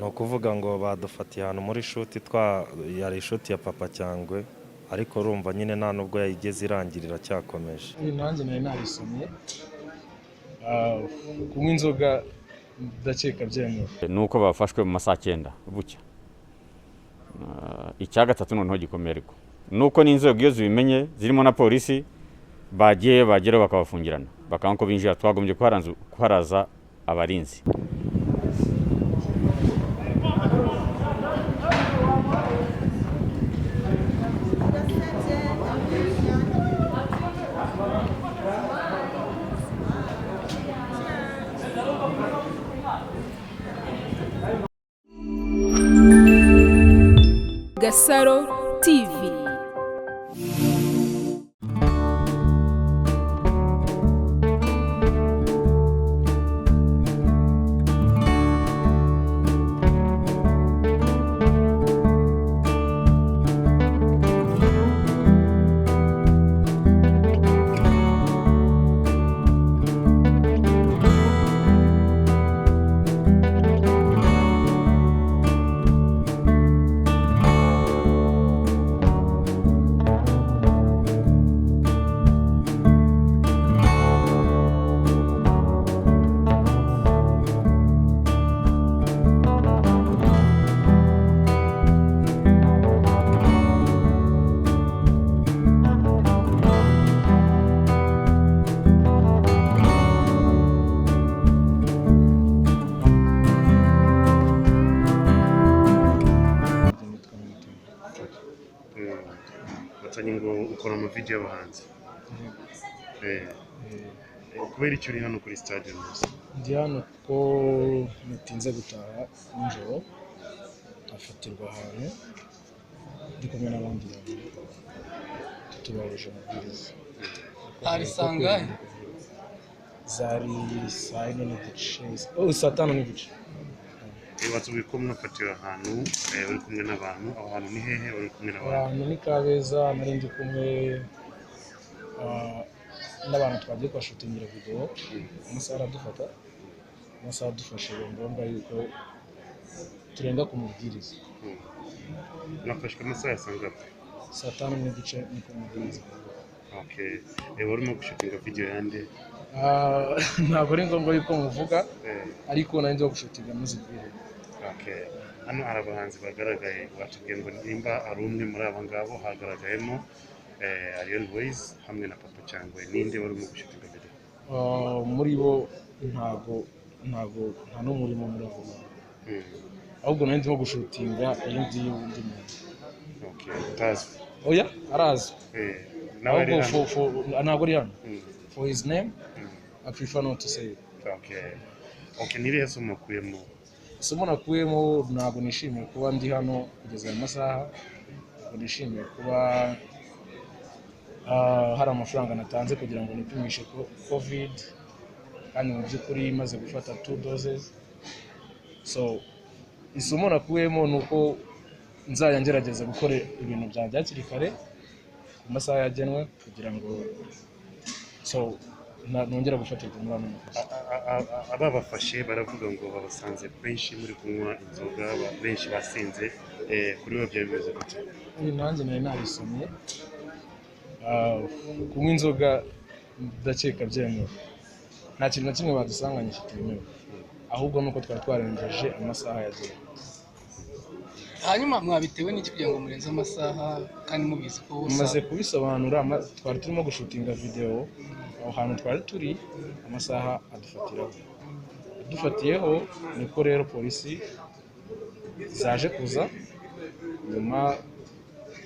Ni ukuvuga ngo badufatiye ahantu muri shoot, twa yari shoot ya Papa Cyangwe, ariko urumva nyine nta nubwo yayigeze irangirira, cyakomeje. Nanjye nari nabisomye. Kunywa inzoga ndakeka byemewe. Ni uko bafashwe mu masaha 9 bucya. Icya gatatu noneho gikomeye ariko ni uko n'inzego iyo zibimenye, zirimo na polisi, bagiye bageraho bakabafungirana, bakanga ko binjira. Twagombye kuharaza abarinzi. Gasaro TV. Nitwa Nyamutima. Batanye ngo ukora amavideo y'abahanzi. Kubera icyo uri hano kuri stade uyu munsi? Ndi hano kuko natinze gutaha nijoro, afatirwa ahantu ndi kumwe n'abandi bantu tutubahirije amabwiriza. Hari sangahe? Zari saa 4 n'igice, oh, saa 5 n'igice. Watubwiye ko mwafatiwe ahantu, uri kumwe n'abantu. Aho hantu ni hehe uri kumwe n'abantu? Ahantu ni Kabeza. Nari ndi kumwe n'abantu twagiye kubashutingira video. Amasaha aradufata, amasaha adufashe biba ngombwa yuko turenga ku mabwiriza. Mwafashwe amasaha ya sangapi? Saa 5 n'igice niko mabwiriza avuga. Okay. Wari urimo gushutinga video yande? Ntabwo ari ngombwa yuko muvuga, ariko nari ndi gushutinga music video. Okay. Hano hari abahanzi bagaragaye, batubwiye ngo nimba ari umwe muri aba ngabo hagaragayemo Ariel Wayz hamwe na Papa Cyangwe. Ninde wari urimo gushutinga video? Muri bo ntago nta n'umwe urimo muri abo bantu. Ahubwo nari ndimo gushutinga iyindi y'undi muntu. Okay, utazwi? Oya, arazwi. Nawe ari Ahubwo hano? For ntabwo ari hano. For his name, I prefer not to say it. Okay, ni irihe somo wakuyemo? Isomo nakuyemo, ntabwo nishimiye kuba ndi hano kugeza aya masaha. Ntabwo nishimiye kuba hari amafaranga natanze kugira ngo nipimishe COVID, kandi mu by'ukuri maze gufata two doses. So isomo nakuyemo ni uko nzajya ngerageza gukora ibintu byanjye hakiri kare ku masaha yagenwe, kugira ngo so nongera gufatirwa muri ano makosa. Ababafashe baravuga ngo babasanze benshi muri kunywa inzoga, benshi basinze. Kuri we byari bimeze gute? Nanjye nari nabisomye. Kunywa inzoga ndakeka byemewe. Nta kintu na kimwe badusanganye kitemewe, ahubwo nuko twari twarengeje amasaha yagenwe. Hanyuma mwabitewe n'iki kugira ngo murenze amasaha kandi mubizi ko Maze kubisobanura, twari turimo gushutinga video aho hantu twari turi, amasaha adufatiraho. Adufatiyeho niko rero polisi zaje kuza nyuma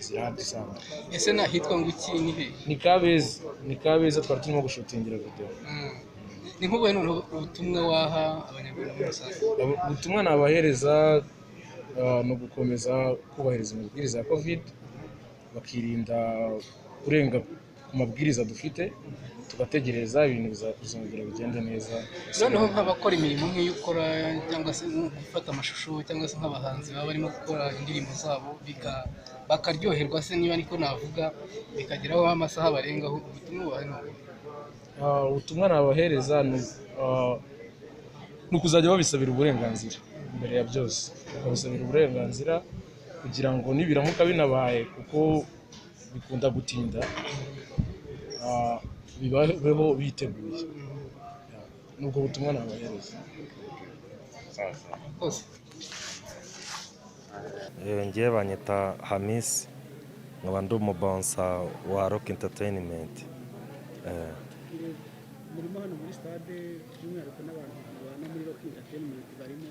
zirahadusanga. Ese nahitwa ngo iki, ni he? Ni Kabeza, ni Kabeza twari turimo gushutingira video. Ni nk'ubuhe noneho ubutumwa waha Abanyarwanda muri rusange? Ubutumwa nabahereza ni ugukomeza kubahiriza amabwiriza ya COVID, bakirinda kurenga ku mabwiriza dufite, tugategereza ibintu bizongera bigende neza. Noneho nk'abakora imirimo nk'iyo ukora, cyangwa se nko gufata amashusho, cyangwa se nk'abahanzi baba barimo gukora indirimbo zabo bakaryoherwa se, niba niko navuga, bikageraho amasaha barengaho, ubutumwa bubaha ni ubuhe? Ubutumwa nabahereza ni ukuzajya babisabira uburenganzira. Mbere ya byose ukabisabira uburenganzira kugira ngo nibiramuka binabaye, kuko bikunda gutinda, bibabeho biteguye. Nubwo butumwa nabahereza. Sawa sawa. Rwose. Ngewe banyita Hamisi, nkaba ndi umubouncer wa Rock Entertainment. Murimo hano muri stade, by'umwihariko n'abantu babana muri Rock Entertainment barimo,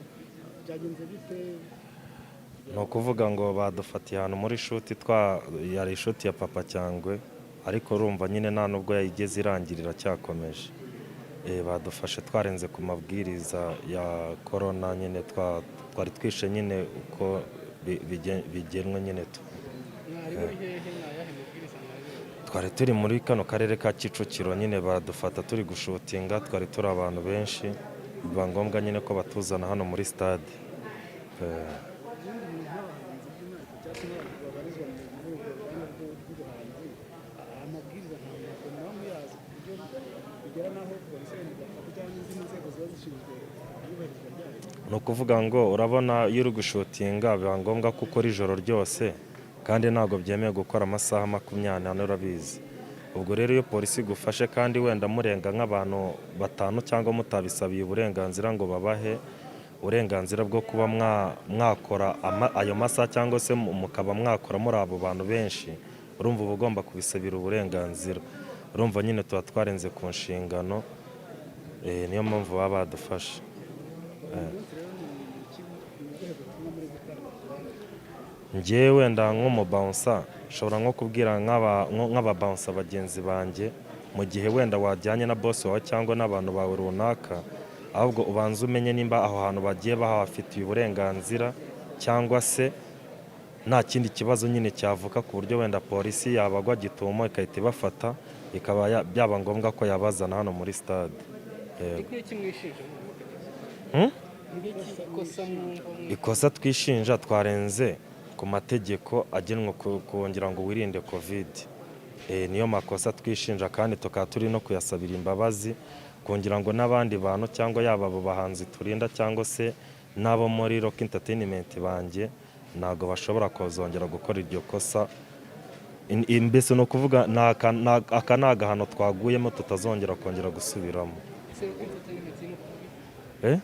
byagenze bite? Ni ukuvuga ngo badufatiye ahantu muri shoot, yari ishoot ya Papa Cyangwe, ariko urumva nyine nta nubwo yayigeze irangirira, cyakomeje. Badufashe twarenze ku mabwiriza ya korona nyine, twari twishe nyine uko bigenwe nyine tu. Mwari muri hehe? Ni ayahe mabwiriza mwari? Twari turi muri kano karere ka Kicukiro nyine, baradufata turi gushootinga, twari turi abantu benshi, biba ngombwa nyine ko batuzana hano muri stade. Ubundi mu nk'abahanzi by'umwihariko cyangwa se nk'abantu babarizwa muri urwo ruganda rw'ubuhanzi, amabwiriza ntabwo muba muyazi ku buryo bigera n'aho polisi wenda igafata cyangwa n'izindi nzego ziba zishinzwe iyubahirizwa ryayo? Ni ukuvuga ngo urabona iyo uri gushootinga biba ngombwa ko ukora ijoro ryose, kandi ntabwo byemewe gukora amasaha 24, urabizi. Ubwo rero iyo polisi igufashe kandi wenda murenga nk'abantu batanu cyangwa mutabisabiye uburenganzira ngo babahe uburenganzira bwo kuba mwakora ayo masaha cyangwa se mukaba mwakora muri abo bantu benshi, urumva uba ugomba kubisabira uburenganzira. Urumva nyine tuba twarenze ku nshingano, niyo mpamvu baba badufashe. Uyu munsi rero ni iki, ni ubuhe butumwa muri gutanga ku bandi? Njyewe wenda nk'umubouncer nshobora nko kubwira nk'ababouncer bagenzi banjye, mu gihe wenda wajyanye na boss wawe cyangwa n'abantu bawe runaka, ahubwo ubanza umenye nimba aho hantu bagiye bahafitiye uburenganzira cyangwa se nta kindi kibazo nyine cyavuka, ku buryo wenda polisi yabagwa gitumo igahita ibafata, bikaba byaba ngombwa ko yabazana hano muri stade. Yego. Nk'iki mwishinja? Hmm? Nk'iki ikosa mwumva Ikosa twishinja, twarenze ku mategeko agenwa kugira ngo wirinde COVID. Niyo makosa twishinja, kandi tukaba turi no kuyasabira imbabazi kugira ngo n'abandi bantu, cyangwa yaba abo bahanzi turinda cyangwa se n'abo muri Rock Entertainment banjye, ntabwo bashobora kuzongera gukora iryo kosa. Mbese ni ukuvuga aka ni agahano twaguyemo tutazongera kongera gusubiramo. Ese Rock Entertainment ni ukuvuga? Eh?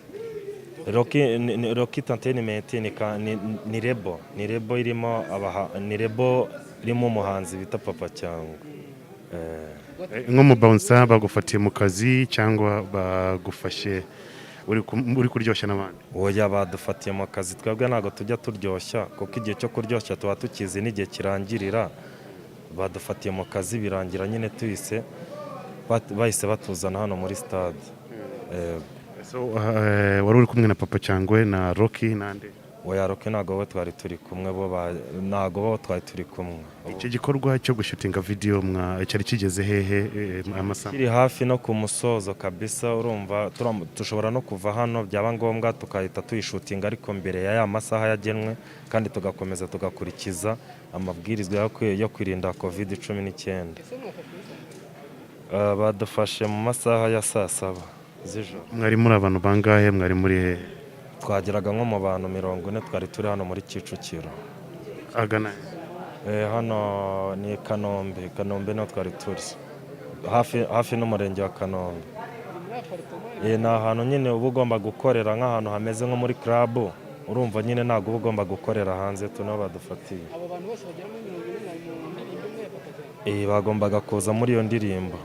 Rock Entertainment ni label irimo ni label irimo umuhanzi bita Papa Cyangwe. Nk'umubouncer, bagufatiye mu kazi cyangwa bagufashe uri kuryoshya n'abandi? Oya, badufatiye mu kazi. Twebwe ntabwo tujya turyoshya, kuko igihe cyo kuryoshya tuba tukizi n'igihe kirangirira. Badufatiye mu kazi, birangira nyine tuhise bahise batuzana hano muri stade. So, wari uri kumwe na Papa Cyangwe na Rocky nande? Oya, Rocky ntabwo we twari turi kumwe, bo ntabwo bo twari turi kumwe. Icyo gikorwa cyo gushootinga video cyari kigeze hehe, amasaha? Kiri hafi no ku musozo kabisa. Urumva dushobora no kuva hano byaba ngombwa tukahita tuyishootinga, ariko mbere ya masaha yagenwe, kandi tugakomeza tugakurikiza amabwirizwa yo kwirinda COVID-19. Ese mwafashwe musanze? Badufashe mu masaha ya saa 7 z'ijoro. Mwari muri abantu bangahe? Mwari muri hehe? Twageraga nko mu bantu 40, twari turi hano muri Kicukiro. Agana? Hano ni Kanombe, Kanombe niho twari turi, hafi hafi n'umurenge wa Kanombe. Muri apartment? Ni ahantu nyine uba ugomba gukorera nk'ahantu hameze nko muri club. Urumva nyine ntabwo uba ugomba gukorera hanze tu, niho badufatiye. Abo bantu bose bagera muri 40 mwari mu ndirimbo imwe ya Papa Cyangwe? Bagombaga kuza muri iyo ndirimbo.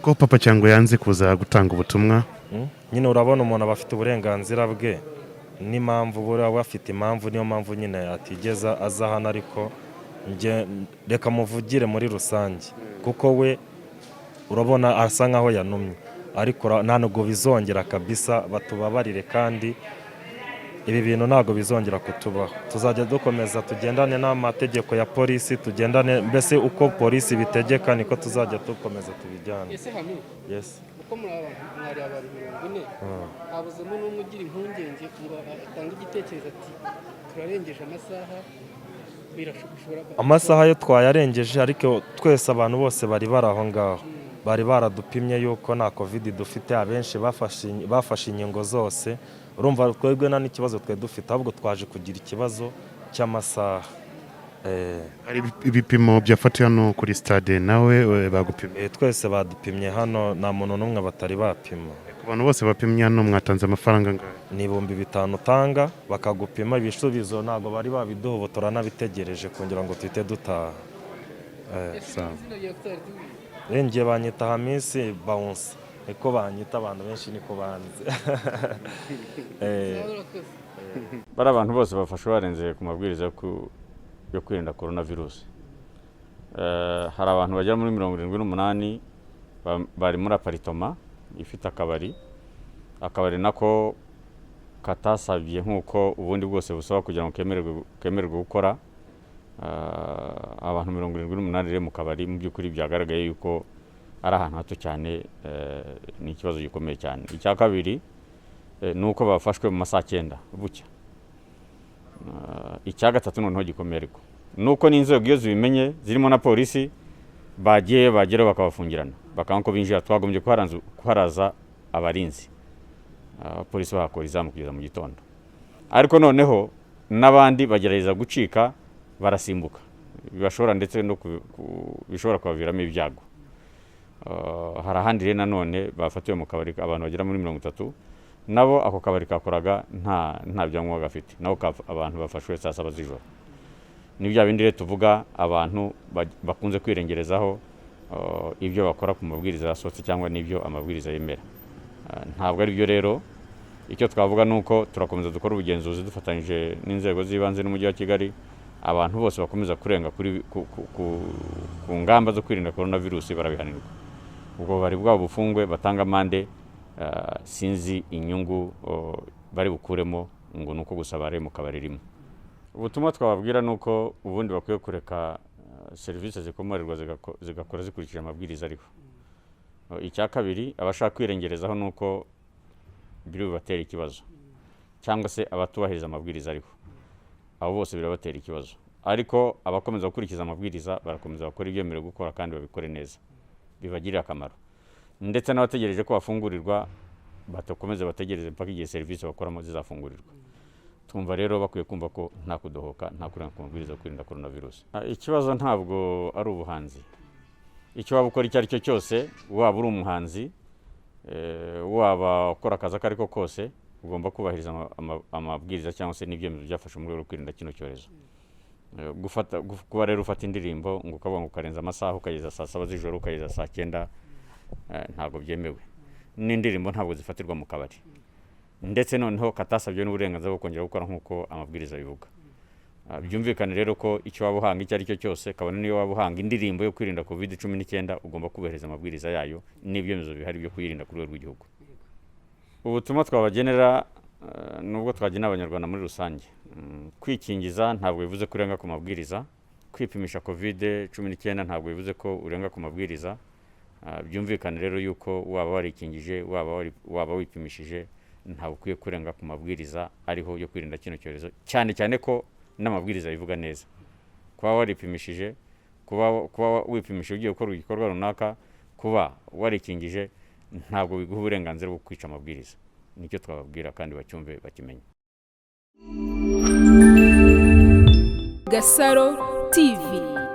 Ko Papa Cyangwe yanze kuza gutanga ubutumwa? Nyine urabona umuntu aba afite uburenganzira bwe n'impamvu, buriya we afite impamvu, niyo mpamvu nyine atigeza aza hano, ariko njye reka muvugire muri rusange, kuko we urabona asa nkaho yanumye, ariko ntabwo bizongera kabisa, batubabarire, kandi ibi bintu ntabwo bizongera kutubaho. Tuzajya dukomeza tugendane n'amategeko ya polisi, tugendane mbese uko polisi bitegeka, niko tuzajya dukomeza tubijyane. Ese Hami? Yes. Uko muri abantu, mwari abantu 40, habuzemo n'umwe ugira impungenge ngo atange igitekerezo ati turarengeje amasaha, birashobora? Amasaha yo twayarengeje, ariko twese abantu bose bari bari aho ngaho. Bari baradupimye yuko nta Covid dufite, abenshi bafashe inkingo zose. Urumva twebwe nta n'ikibazo twe dufite, ahubwo twaje kugira ikibazo cy'amasaha. Hari ibipimo byafatiwe hano kuri stade, nawe bagupimye? Twese badupimye hano, nta muntu n'umwe batari bapima. Ku bantu bose bapimye hano mwatanze amafaranga angahe? Ni 5000 utanga bakagupima. Ibisubizo ntabwo bari babiduha, ubu turanabitegereje kugira ngo tuhite dutaha. Sawa. Izina ryawe tutari tubizi? Njye banyita Hamisi Bawunsa, niko banyita, abantu benshi niko banzi. Sawa, urakoze. Bari abantu bose bafashwe barenze ku mabwiriza yo kwirinda korona virusi. Hari abantu bagera muri 78 bari muri apartment ifite akabari, akabari nako katasabye nk'uko ubundi bwose busaba kugira ngo kemererwe gukora. Abantu 78 rero mu kabari, mu by'ukuri byagaragaye yuko ari ahantu hato cyane, ni ikibazo gikomeye cyane. Icya kabiri ni uko bafashwe mu masaha 9 bucya. Icya gatatu noneho gikomeye ariko ni uko n'inzego iyo zibimenye zirimo na polisi bagiye bageraho bakabafungirana, bakanga ko binjira. Twagombye kuharaza abarinzi, abapolisi bahakora izamu kugeza mu gitondo, ariko noneho n'abandi bagerageza gucika, barasimbuka, bibashobora ndetse no bishobora kubaviramo ibyago. Hari ahandi rero nanone bafatiwe mu kabari, abantu bagera muri 30, nabo ako kabari kakoraga nta byangombwa gafite, nabo abantu bafashwe saa 7 z'ijoro. Ni bya bindi rero tuvuga, abantu bakunze kwirengerezaho ibyo bakora ku mabwiriza yasohotse cyangwa n'ibyo amabwiriza yemera. Ntabwo ari byo rero. Icyo twavuga ni uko turakomeza dukora ubugenzuzi dufatanyije n'inzego z'ibanze n'Umujyi wa Kigali. Abantu bose bakomeza kurenga ku ngamba zo kwirinda korona virusi barabihanirwa, ubwo bari bwabo bufungwe, batanga amande. Sinzi inyungu bari bukuremo ngo ni uko gusa bari mu kabari rimwe. Ubutumwa twababwira ni uko ubundi bakwiye kureka serivisi zikomererwa zigakora zikurikije amabwiriza ariho. Icya kabiri, abashaka kwirengerezaho ni uko biri bubatere ikibazo, cyangwa se abatubahiriza amabwiriza ariho, abo bose birabatera ikibazo. Ariko abakomeza gukurikiza amabwiriza barakomeza bakora ibyemerewe gukora kandi babikore neza, bibagirire akamaro. Ndetse n'abategereje ko bafungurirwa batakomeze bategereze mpaka igihe serivisi bakoramo zizafungurirwa. Twumva rero bakwiye kumva ko nta kudohoka, nta kurenga ku mabwiriza yo kwirinda korona virusi. Ikibazo ntabwo ari ubuhanzi. Icyo waba ukora icyo ari cyo cyose, waba uri umuhanzi, waba ukora akazi ako ari ko kose, ugomba kubahiriza amabwiriza cyangwa se n'ibyemezo byafashwe mu rwego rwo kwirinda kino cyorezo. Kuba rero ufata indirimbo ngo ukavuga ngo ukarenza amasaha, ukageza saa 7 z'ijoro, ukageza saa 9, ntabwo byemewe. N'indirimbo ntabwo zifatirwa mu kabari, ndetse noneho katasabye n'uburenganzira bwo kongera gukora nk'uko amabwiriza abivuga. Byumvikane rero ko icyo waba uhanga icyo ari cyo cyose, kabone niyo waba uhanga indirimbo yo kwirinda Covid-19, ugomba kubahiriza amabwiriza yayo n'ibyemezo bihari byo kuyirinda ku rwego rw'igihugu. Ubutumwa twabagenera, nubwo twagenera Abanyarwanda muri rusange, kwikingiza ntabwo bivuze kurenga ku mabwiriza, kwipimisha Covid-19 ntabwo bivuze ko urenga ku mabwiriza. Byumvikane rero yuko waba warikingije, waba wipimishije, ntabwo ukwiye kurenga ku mabwiriza ariho yo kwirinda kino cyorezo, cyane cyane ko n'amabwiriza bivuga neza. Kuba waripimishije, kuba wipimishije ugiye gukora igikorwa runaka, kuba warikingije, ntabwo biguha uburenganzira bwo kwica amabwiriza. Nicyo twababwira kandi bacyumve, bakimenye. Gasaro TV.